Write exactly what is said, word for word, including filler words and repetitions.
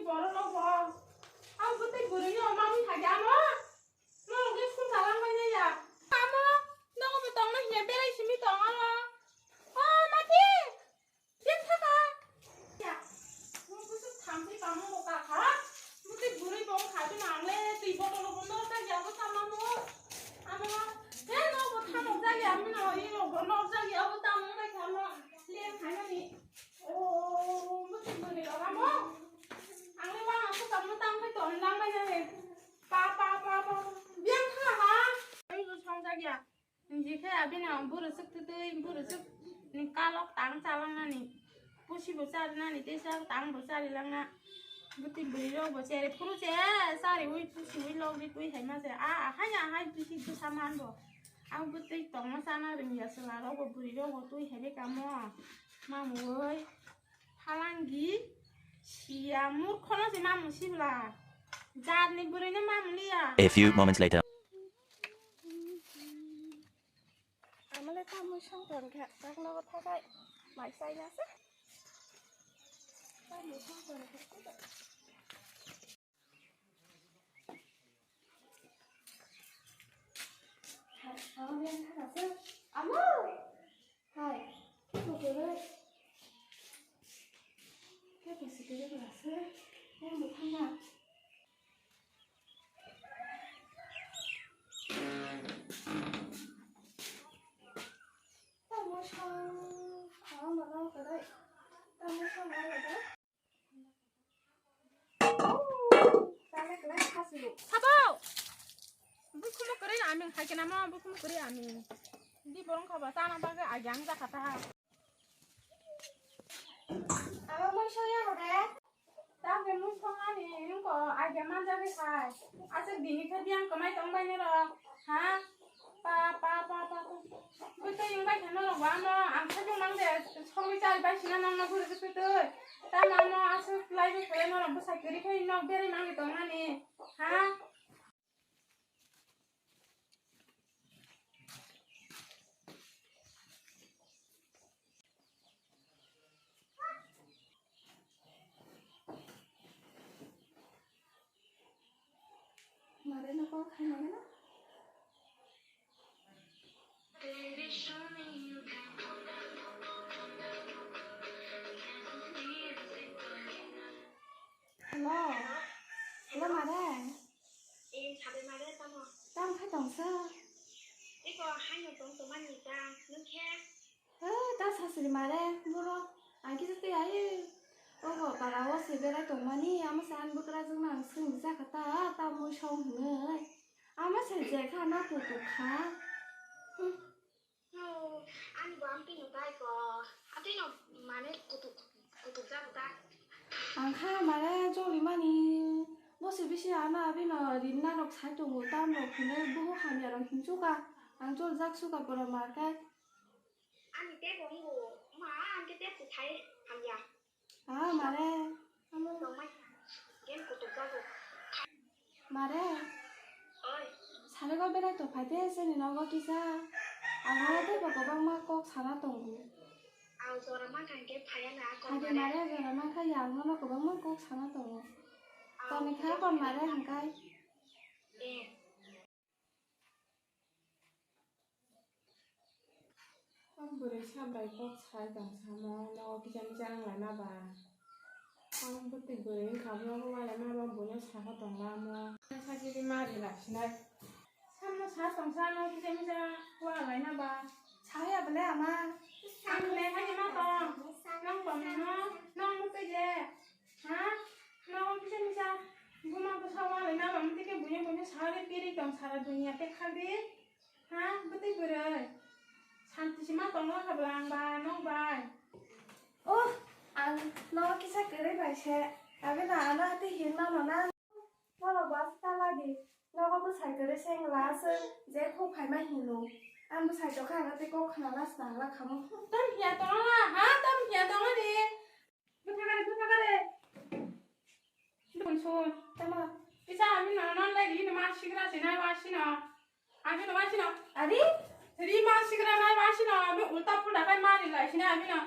Borok no bo. Ang bwtwi bwrwi no mamwi thagi amo. Norok khe sung salang bai ya. Amo, nogo bo tongma hiya berai simi tong amo. O mati. Yen thaka. Ya. Nung kusuk thamchi tamo bo kakha. Bwtwi bwrwi bo kha bini ang le twi botolo bo nor jak ya bo tamo mo. Amo. He no bo thamok jak ya bini no i rok bo nor jak ya bo tamo bai kha mo. Len kha nani. O, bwtwi bwrwi rok amo. Ang le wang asuk tamo tang bai ton lang bai nani. Pa, pa, pa, pa, pa. Biang kha ha. Ai bo song jak ya. Nji khe abini ang bwrwswk twtwi, bwrwswk ni kalok tang chalangnani, pusi bo charinani, tei chang tang bo charilangna. Bwtwi bwrwi rok bo chere phuru se, chariwi pusiwi logwi twi hai ma se. A, a, hai, a, hai, bisi bwsa man bo. Ang bwtwi tongma chana rwngya, chwla rok bo, bwrwi rok bo twi hai bai kamo. Mamui. Phalangi siya murkhono se mamung sibla. Jatni bwrwino mamung liya. A few moments later. Amale tamui song tong kha, tak nogo thakai mai sai na se. Tamui song tong kha. Hai, amo yang thaka se. Amo! Hai, kebo kwrwi. Kebo se kwrwi bwla se. Yang bo thangna. Tamo song, amo no kwrwi. Tamo song, amo no. Sabo! Bukhumu kwrwi aming hai khe namo, bukhumu kwrwi aming. Di borong khaba chana bagwi agyang jakha ta. Abo mui soya hode. Tamni mui songani nungko agya manjagwi khai. Aswk dini khe biyang kwmai tongbai norok. Ha? Pa, pa, pa, pa, pa. Bwtwi wngbai khe norok bo ano ang sakhe mang de, sogwi chari bai sina nokno guri guri twi. Tamo ano aswk lai bai khe norok bwsai kwrwi khe nok berwi mangwi tongmani. Ha? Mare no call khai mane na? Hello. Hello, mare. Eh, sabai mare tamo? Tamo khai tongsa? Iko haino tong tongmani ta, nung khe? Eh, ta sasri mare, boro. Ang kisa tei ai. Obo para o se berai tongmani, amo se ani bwkrajwk no ang swngwi jakha ta, ta mui song hinwi. Amo se je kha na kutuk kha. Hmm. Oh, ani bo amphi no tai ko. Atwi no mane kutuk, kutuk jago ta. Ang kha mane joli mani. Bosi bisi ano abino rinna rok sai tongo, tam rok hinwi buhu hamya rok hinsuka. Ang jol jak suka borok mar kai. Ani tebo wngo, ma, ang khe tebsi thai hamya. Ah, mare. Amo tongmai game kutuk jago. Mare. Oi. Sare go berai to phai de, seni nogo kisa. Ang aro tebo kwbangma kok sana tongo. Ang jora mankha hwnkhe phaiya na kok. Hade mare. Mare, jora mankha ya, ang nono kwbangma kok sana tongo. Ang toni kha kok kon mare hwnkhe. Eh. Ang bwrwi sa bai kok sai tong samo, nogo kisa misa wng laima ba. Ang bwtwi bwrwi wngkha, nogo wng laima ba, buino saka tong lamo. Sakiri ma ri lai sinai. Samno sa tong sa, nogo kisa misa wng laima ba. Saya bole ama. Ang le hai ma tong. Nang tong no, nang mutwi je. Ha? Nogo kisa misa buma bwsa wng laima ba, mutwi khe buino buino sa ri piri tong sara dunia te khagwi. Ha, bwtwi bwrwi. Santi se ma tongma kha bwla ang bai, nwng bai. Oh, ang nogo kisa kwrwi bai se. Aboni ano tei hinma no na. Norok bo aswk ta ladi. Nogo bwsai kwrwi se wng la aswk je khuk phaima hino. Ang bwsai tokha ang tei kok khna na snam la khamu. Tam hiya tongna, ha? Tam hiya tongna de. Bwthakare, bwthakare. Dukun sun. Tama. Kisa ami no non lai ri ma sigra se nai wa sino. Ami no wa sino. Ari? Ri ma sigra nai wa sino. Ami ulta pulta kai ma ri lai sino ami no.